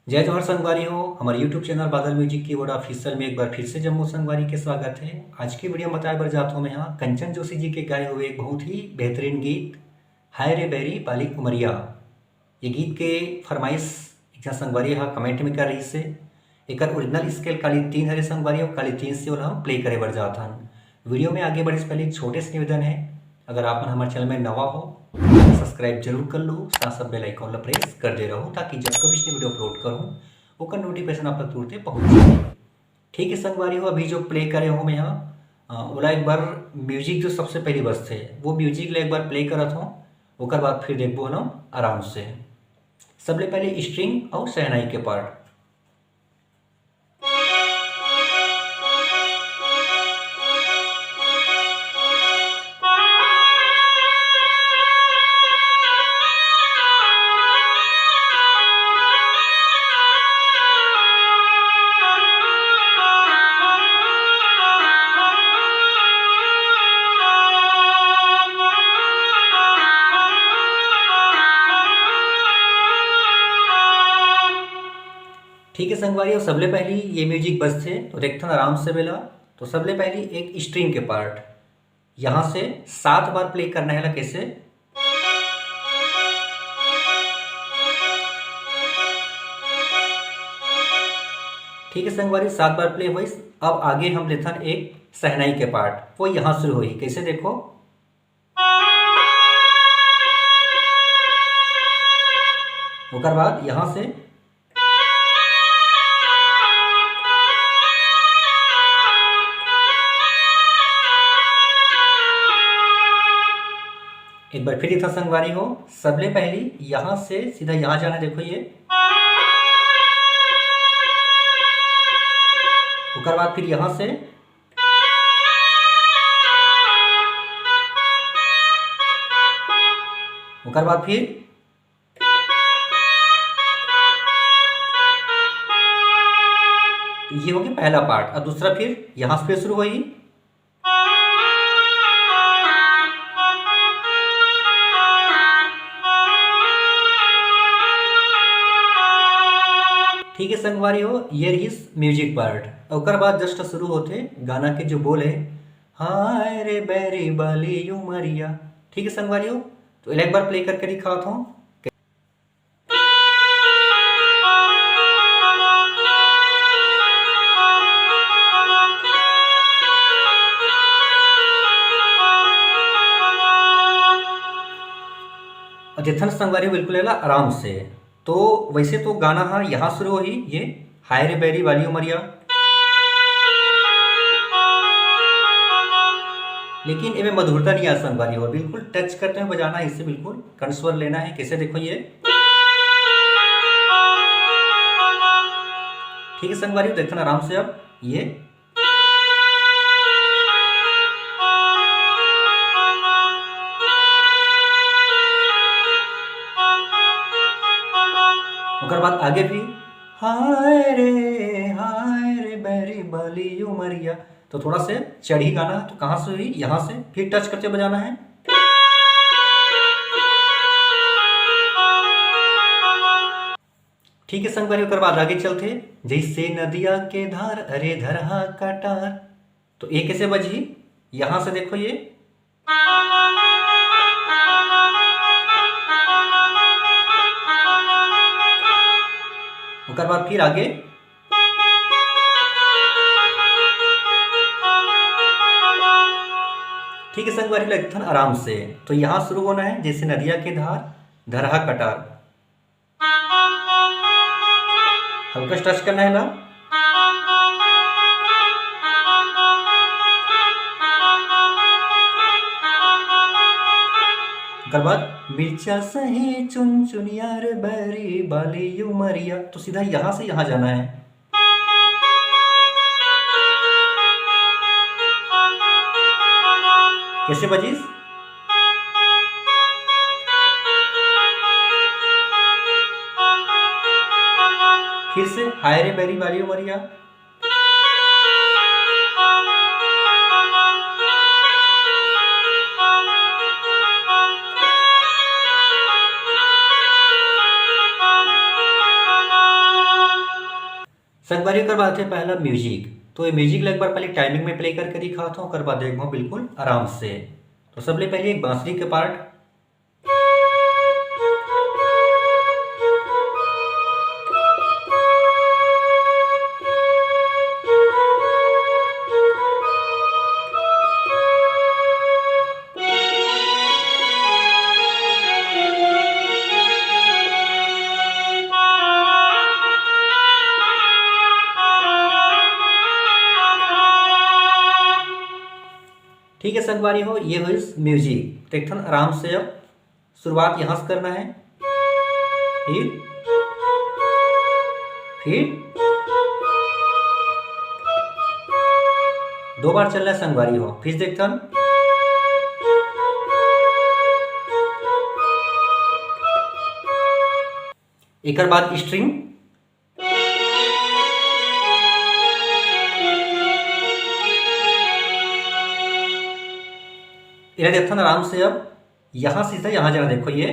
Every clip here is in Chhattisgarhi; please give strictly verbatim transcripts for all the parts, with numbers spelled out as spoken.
जय जोहार संगवारी हो, हमर YouTube चैनल बादल म्यूजिक की ओर ऑफिशियल में एक बार फिर से जम्मो संगवारी के स्वागत है। आज की वीडियो में बताए बर जात हूँ मैं यहाँ कंचन जोशी जी के गाए हुए एक बहुत ही बेहतरीन गीत हाय रे बैरी बाली उमरिया। ये गीत के फरमाइश एक झन संगवारी हा कमेंट में कर रही से। एकर ओरिजिनल स्केल काली तीन हरे संगवारी, और काली तीन से ओला हम प्ले करे बर जात हन। वीडियो में आगे बढ़े से पहले एक छोटे से निवेदन है, अगर आप मन हमारे चैनल में नवा हो, सब्सक्राइब जरूर कर लो, साथ साथ बेल आइकन ला प्रेस कर दे रहो, ताकि जब कभी इसने वीडियो अपलोड करूँ, ओकर नोटिफिकेशन आप तक तुरंते पहुँच जाए। ठीक है संगवारी हो, अभी जो प्ले करे हो मैं यहाँ, अ, ओला एक बार म्यूजिक जो सबसे पहली बजथे, वो म्यूजिक ला एक बार प्ले करत हो, ओकर बाद फिर देखबो हम आराम से। सबले पहले स्ट्रिंग और शहनाई के पार्ट। ठीक है संगवारी, और सबले पहली ये म्यूजिक बजथे, तो देखथन आराम से बेला। तो सबले पहली एक स्ट्रिंग के पार्ट, यहाँ से सात बार प्ले करना है ला। कैसे? ठीक है संगवारी, सात बार प्ले होइस। अब आगे हम लेथन एक शहनाई के पार्ट, वो यहाँ शुरू होई। कैसे देखो, ओकर बाद यहाँ से एक बार फिर इतना संगवारी हो, सबले पहली यहाँ से सीधा यहाँ जाना। देखो ये, ओकर बाद फिर यहाँ से, ओकर बाद फिर ये हो गया पहला पार्ट। अब दूसरा फिर यहाँ से शुरू हुई। ठीक है संगवारी हो, ये रहिस म्यूजिक पार्ट। ओकर बाद जस्ट शुरू होथे गाना के जो बोल है, हाय रे बैरी बाली उमरिया। ठीक है संगवारी हो, तो एक बार प्ले करके दिखाता हूँ। और देखथन संगवारी हो, बिल्कुल एला आराम से। तो वैसे तो गाना हा यहाँ शुरू होही, ये हाय रे बैरी बाली उमरिया, लेकिन एमे मधुरता नहीं आ संगवारी हो, बिल्कुल टच करते हुए बजाना है, इससे बिल्कुल कंठ स्वर लेना है। कैसे देखो ये, ठीक है संगवारी हो, देखथन आराम से। अब ये ओकर बाद आगे भी हाय रे, हाय रे बैरी बाली उमरिया। तो थोड़ा से चढ़ी गाना, तो कहाँ से हुई, यहाँ से फिर टच करते बजाना है। ठीक है संगवारी, ओकर बाद आगे चलथे, जैसे नदिया के धार, अरे धरहा कटार। तो ये कैसे बजही, यहाँ से देखो ये, ओकर बाद फिर आगे। ठीक है संगवारी, लगथन आराम से। तो यहाँ शुरू होना है, जैसे नदिया के धार, धरहा कटार, हल्का टच करना है ना। ओकर बाद मिर्चा सही चुनचुनिया रे बैरी बाली उमरिया, तो सीधा यहाँ से यहाँ जाना है। कैसे बजिस? फिर से हाय रे बैरी बाली उमरिया। संगवारी, ओकर बाद आथे पहला म्यूजिक। तो ये म्यूजिक ला एक बार पहले टाइमिंग में प्ले करके दिखात हूँ, ओकर बाद देखबो बिल्कुल आराम से। तो सबले पहले एक बांसुरी के पार्ट। ठीक है संगवारी हो, ये होइस म्यूजिक। तो एक ठन आराम से अब शुरुआत यहाँ से करना है, फिर, फिर दो बार चलना है संगवारी हो। फिर देखथन, एकर बाद स्ट्रिंग, एला देखथन आराम से। अब यहाँ सीधा यहाँ जाना, देखो ये।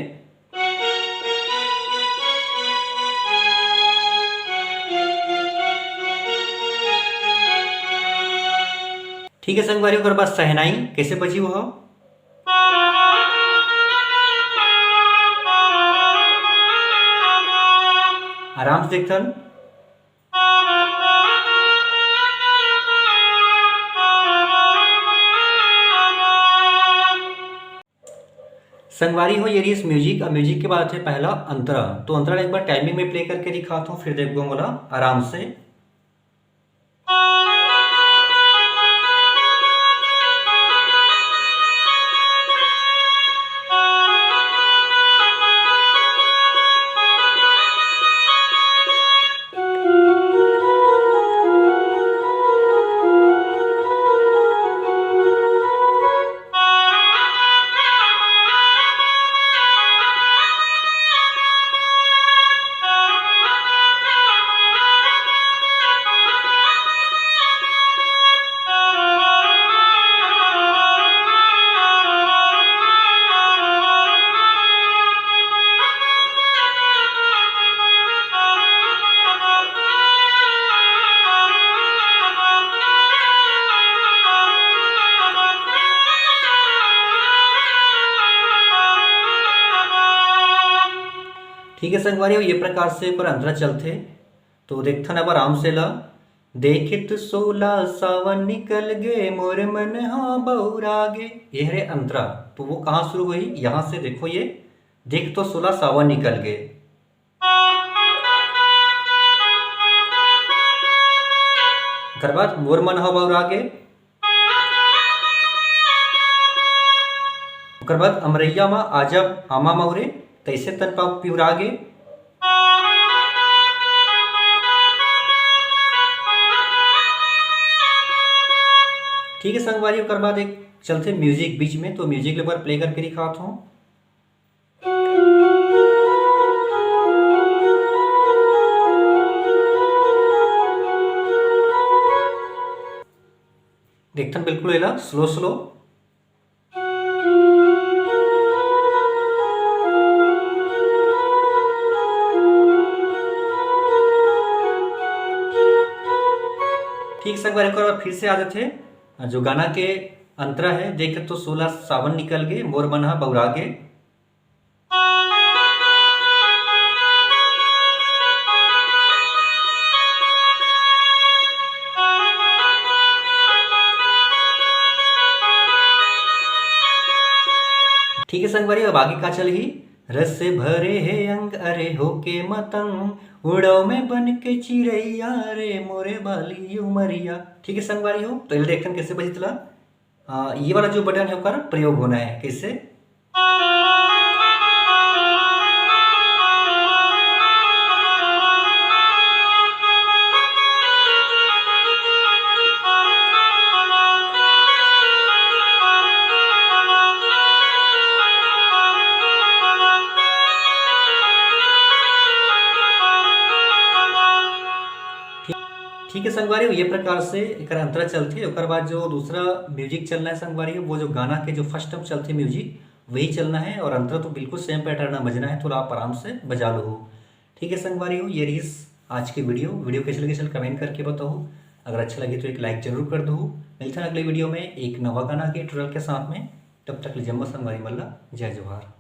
ठीक है संगवारी, ओकर बाद शहनाई कैसे बजी वो? आराम से देखथन। संगवारी हो, ये रहिस म्यूजिक। अब म्यूजिक के बाद है पहला अंतरा। तो अंतरा एक बार टाइमिंग में प्ले करके दिखाता हूँ, फिर देखबो मोला आराम से। ठीक है संगवारी हो, ये प्रकार से पर अंतरा चलथे। तो देखथन अब आराम से ला। देखित सोला सावन निकल गे, मोर मन हा बौरा गे। ये हरे अंतरा। तो वो कहाँ शुरू होही? यहाँ से देखो ये, देख तो सोला सावन निकल गे। ओकर बाद मोर मन हा बौरा गे। ओकर बाद अमरैया मा आजा आमा मौरे, तैसे तन पाँव पिवरा गे। ठीक है संगवारी, ओकर बाद एक चलथे म्यूजिक बीच में, तो म्यूजिक ला एक बार प्ले करके दिखात हूँ। देखथन बिल्कुल एला स्लो स्लो। ठीक संगवारी, एक बार फिर से आ जाथे। जो गाना के अंतरा है, देख तो सोला सावन निकल गे, मोर मन हा बौरा गे। ठीक है संगवारी, अब आगे का चलही? रस भरे हे अंग अरे होके मतंग, उड़ाव में बन के चिरैया रे मोरे बाली उमरिया। ठीक है संगवारी हो, तो एला देखथन कैसे बजत ला। आ, ये वाला जो बटन है ओकर प्रयोग होना है। कैसे? ठीक है संगवारी हो, ये प्रकार से एकर अंतरा चलथे। ओकर बाद जो दूसरा म्यूजिक चलना है संगवारी हो, वो जो गाना के जो फर्स्ट टर्म चलथे म्यूजिक, वही चलना है और अंतरा तो बिल्कुल सेम पैटर्न में बजना है, तो आप आराम से बजा लो। ठीक है संगवारी हो, ये रहिस आज के वीडियो वीडियो कैसे लगे, चल कमेंट करके बताओ। अगर अच्छा लगे तो एक लाइक जरूर कर दो। मिलते हैं अगले वीडियो में एक नवा गाना के ट्यूटोरियल के साथ में। तब तक ले जम्मो संगवारी मन ला जय जोहार।